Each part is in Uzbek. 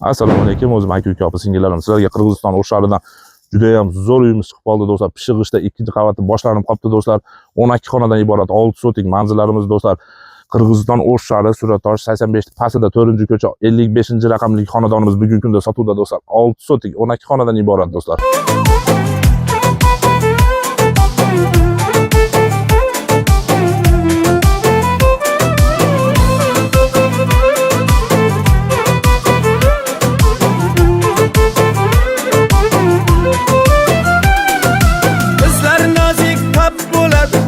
Assalomu alaykum, o'zim aka uka opa singillarim. Sizlarga Qirg'iziston O'sh shahridan juda ham zo'r uyimiz chiqib qoldi do'stlar. Pishig'ishda ikkinchi qavati boshlanib qolibdi do'stlar. 12 xonadan iborat 6 sotik manzillarimiz do'stlar. Qirg'iziston O'sh shahri Suratosh 85 pastida 4-ko'cha 55-raqamli xonadonimiz bugungi kunda sotuvda do'stlar. 6 sotik 12 xonadan iborat do'stlar. Qizlar nozik tap bo'ladi,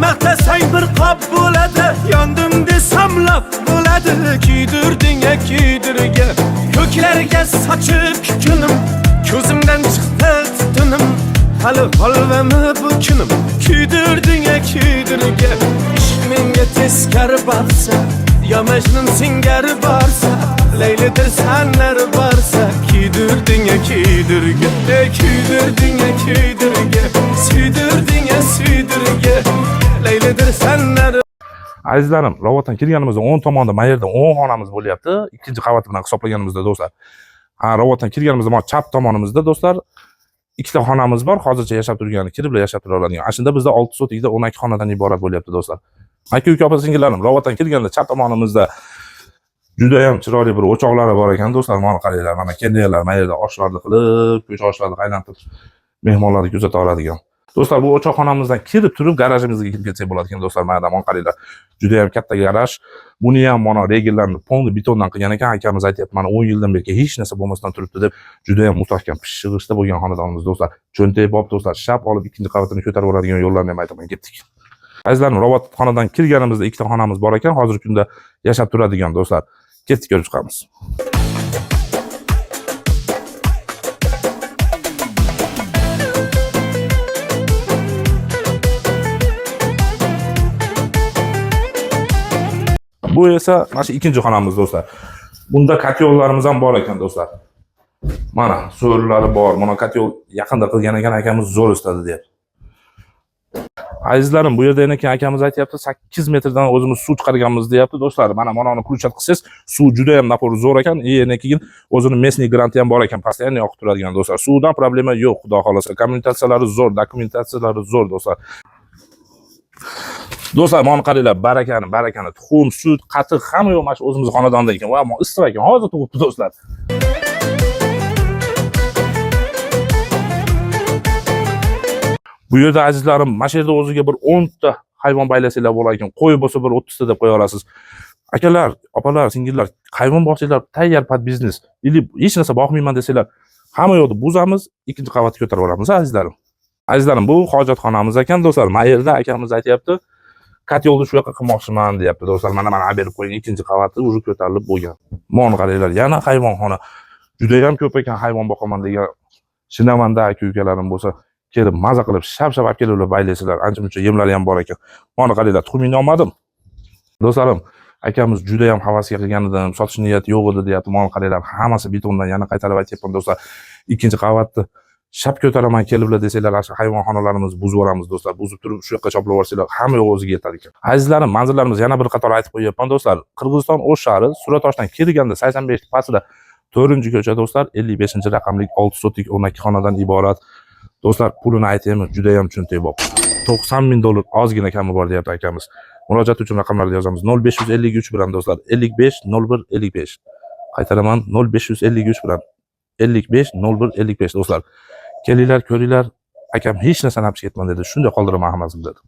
maqtasang bir qop bo'ladi, yondim desam laf bo'ladi, kuydirding a kuydirga, ko'klarga sochib kukunim, ko'zimdan chiqdi tutunim, hali holvami bu kunim, kuydirding a kuydirga, ishq menga teskari borsa, yo Majnun singari borsa, Leylidir sanlar borsa, kuydirding a kuydirga, ey kuydirding a kuydirga, suydirding a suydirga, Leylidir sanlar. Azizlarim, Ravotdan kirganimizda o'ng tomonda mana yerda 10 xonamiz bo'lyapti. Ikkinchi qavati bilan hisoblaganimizda do'stlar. Ha, Ravotdan kirganimizda mana chap tomonimizda do'stlar ikkita xonamiz bor, hozircha yashab turgani, kiriblar yashab tura oladigan. Ana shunda bizda 6 sotikda 12 xonadan iborat bo'lyapti do'stlar. Aka uka opa singillarim, Ravotdan kirganda chap tomonimizda juda ham chiroyli bir o'choqlari bor ekan do'stlar. Mana qaranglar, mana kelinglar, mana yerda oshlarni qilib, ko'cha oshlarni qaylantirib mehmonlarni kuzata oladigan. Do'stlar, bu o'choqxonamizdan kirib turib garajimizga kirib ketsak bo'ladi ekan do'stlar. Mana mana qaranglar. Juda ham katta garaj. Buni ham mana regellarni polni betondan qilgan ekan. Akamiz aytyapti, mana 10 yildan beri hech narsa bo'lmasdan turibdi deb. Juda ham mustahkam pishig'ishda bo'lgan xonadonimiz do'stlar. Cho'ntak bop do'stlar, shap olib ikkinchi qavatini ko'tarib oladigan yo'llarni ham aytaman ketdik. Azizlarim, Robot xonadan kirganimizda ikkita xonamiz bor ekan, hozirgi kunda yashab turadigan do'stlar. Ketdik, ko'rib chiqamiz. Bu esa mana shu ikkinchi xonamiz do'stlar. Bunda kotyollarimiz ham bor ekan do'stlar. Mana so'rilari bor. Mana kotyol yaqinda qilgan ekan akamiz, zo'r istadi deyapti. Azizlarim, bu yerda yana keyin akamiz aytyapti, 8 metrdan o'zimiz suv chiqarganmiz deyapti do'stlar. Mana mana uni включать qilsangiz, suv juda ham напор zo'r ekan. И yana keyin o'zini местный granti ham bor ekan, постоянно oqib turadigan do'stlar. Suvdan problema yo'q, xudo xolasa. Kommunikatsiyalari zo'r, dokumentatsiyalari zo'r do'stlar. Do'stlar, mana qaranglar, barakani, barakani, tuxum, sut, qatiq hamma yo'q mana shu o'zimiz xonadonda ekan. Va issiq ekan, hozir tug'ibdi do'stlar. Bu yerda azizlarim, mana shu yerda o'ziga bir 10 ta hayvon baylasanglar bo'lar ekan. Qo'y bo'lsa bir 30 ta deb qo'ya olasiz. Akalar, opalar, singillar, hayvon boqsanglar tayyor под biznes. Или hech narsa boqmayman desanglar, hamma yoqni buzamiz, ikkinchi qavatga ko'tarib olamiz azizlarim. Azizlarim, bu hojatxonamiz ekan do'stlar. Mana yerda akamiz aytyapti, kotyolni shu yoqqa qilmoqchiman deyapti do'stlar. Mana mana olib berib qo'ying, ikkinchi qavati уже ko'tarilib bo'lgan. Mana qaranglar, yana hayvonxona. Juda ham ko'p ekan hayvon boqaman degan shinamanda aka ukalarim bo'lsa, kelib maza qilib shap-shap olib kelib baylaysizlar. Ancha-muncha yemlari ham bor ekan. Mana qaranglar, tuxumingni olmadim. Do'stlarim, akamiz juda ham havasga qilgan edim, sotish niyati yo'q edi deyapti. Mana qaranglar, hammasi betondan, yana qaytarib aytyapman do'stlar. Ikkinchi qavatni shap ko'taraman keliblar desanglar, ana shu hayvonxonalarimizni buzib yuboramiz do'stlar. Buzib turib shu yoqqa choplab yuborsanglar, hamma yo'q o'ziga yetadi ekan. Azizlarim, manzillarimiz yana bir qator aytib qo'yyapman do'stlar. Qirg'iziston O'sh shahri Suratoshdan kirganda 85 pastida 4-ko'cha do'stlar, 55-raqamli 6 sotik 12 xonadan iborat. Do'stlar, pulini aytaymi, juda ham cho'ntak bop. 90 ming dollar ozgina kami bor deyapti akamiz. Murojaat uchun raqamlarni yozamiz. 0553 bilan do'stlar, 55 01 55. Qaytaraman, 0553 bilan 55 01 55 do'stlar. Kelinglar, ko'ringlar. Akam hech narsani olib ketman dedi. Shunday qoldiraman hammasini dedi.